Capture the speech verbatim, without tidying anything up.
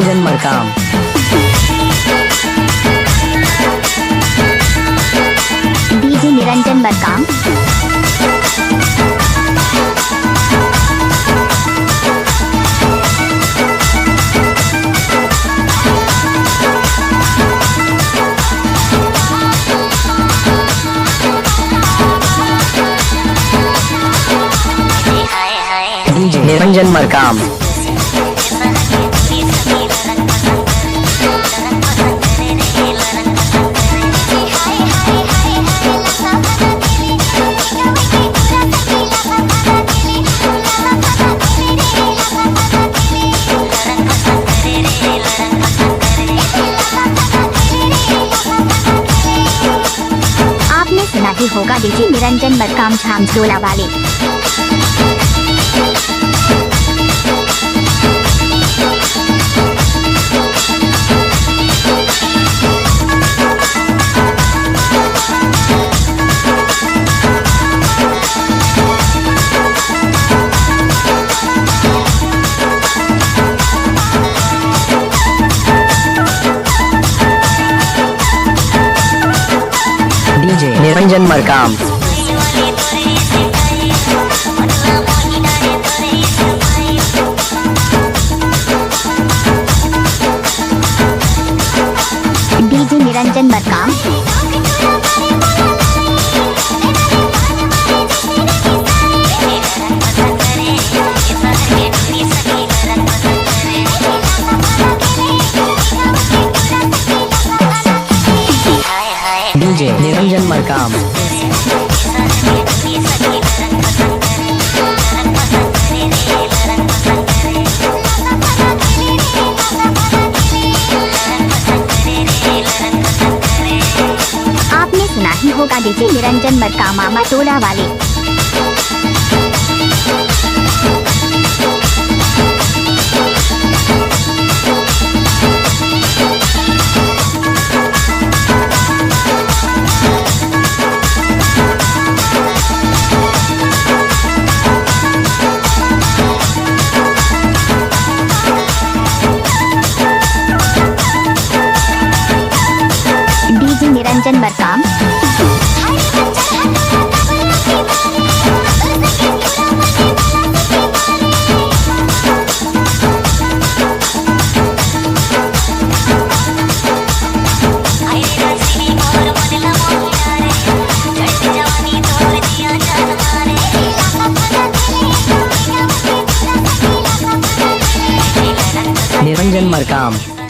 Niranjan Markam. DJ Niranjan Markam. DJ Niranjan Markam. आपने सुना ही होगा डीजे निरंजन मरकाम झामझोला वाले। DJ Niranjan Markam. DJ Niranjan Markam. DJ Niranjan Markam. आपने सुना ही होगा डीजे निरंजन मरकाम मामा टोला वाले। डीजे निरंजन मरकाम। निरंजन मरकाम।